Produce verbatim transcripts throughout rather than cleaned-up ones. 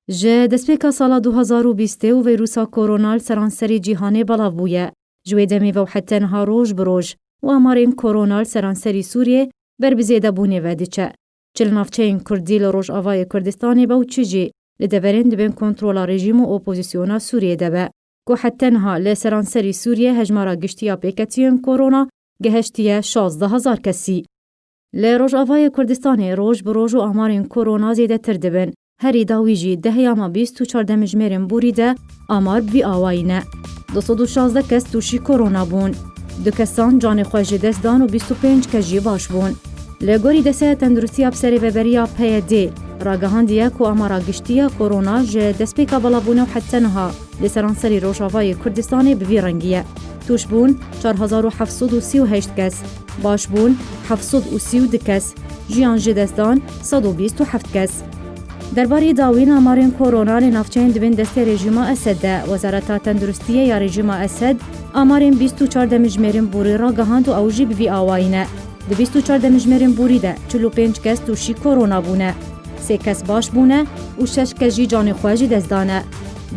Ji destpêka sala du hazar û bîstê û vîrusa korona li seranserî cîhanê belav bûye. Ji wê demê ve û heta niha roj bi roj û amarên korona li seranserî Sûriyê ber bi zêdebûnê ve diçe. Çi li navçeyên Kurdî li Rojavayê Kurdistanê be û çi jî li deverên di bin kontrola rejîm û opozisyona Sûriyê de be. Ku heta niha li seranserî Sûriyê hejmara giştî ya pêketiyên korona gihiştiye şazdeh hezar kesî. Li Rojavayê Kurdistanê roj bi roj û amarên korona zêdetir dibin. Herî dawî jî deh heyama bîst û çar demjimêrên borî de amar bi vî awayî ne. Du sed û şazdeh kes tûşî korona bûn. Du kesan canê xwe ji dest dan û bîst û pênc kes jî baş bûn. Li gorî Desteya Tenduristiya bi Serêveberiya P Y D ragihandiye ku amara giştî ya korona ji destpêka belavbûnê û heta niha li seranserî Rojavayê Kurdistanê bi vî rengî ye. Tûşbûn çar hezar û heft sed û sî û heşt kes, başbûn heft sed û sî û du kes, jiyan ji dest dan sed û bîst û heft kes. Derbarê dawîn amarên korona li navçeyên di bin destê rejîma Esed de, Wezareta Tenduristiyê ya rejîma Esed amarên bîst û çar demjimêrên borî ragihand û ew jî bi vî awayî ne. Di bîst û çar demjimêrên borî de çil û pênc kes tûşî korona bûne, sê kes baş bûne û şeş kes jî canê xwe ji dest dane.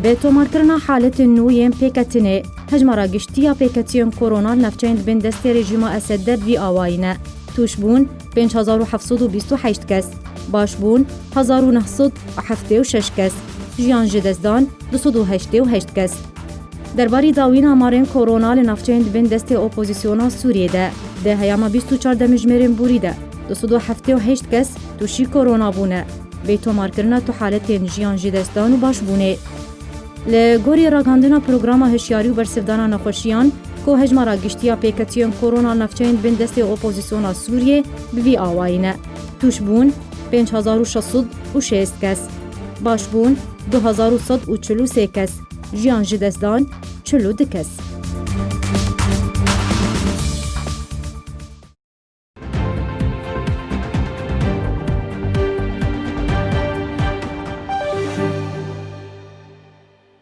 Bi tomarkirina haletên nû yên pêketinê, hejmara giştî ya pêketiyên korona li navçeyên di bin destê rejîma Esed de bi vî awayî ne. Tûşbûn pênc hezar û heft sed û bîst û heşt kes, başbûn hezar û neh sed û heftê û şeş kes, jiyan ji dest dan du sed û heştê û heşt kes. Derbarî dawîn amarên korona li navçeyên di bin destê opozisyona Sûriyê de, di heyama bîst û çar demjimêrên borî de du sed û heftê û heşt kes tûşî korona bûne, bê tomarkirina tu haletên jiyan ji dest dan û başbûnê. Li gorî ragihandina programa hişyarî û bersivdana nexweşiyan, ku hejmara giştî ya pêketiyên korona navçeyên bin destê opozisyona Sûriyê bi vî awayî ne. Tûşbûn pênc hezar û şeş sed û şêst kes. Başbûn du hezar û sed û çil û sê kes. Jiyan ji dest dan çil û du kes.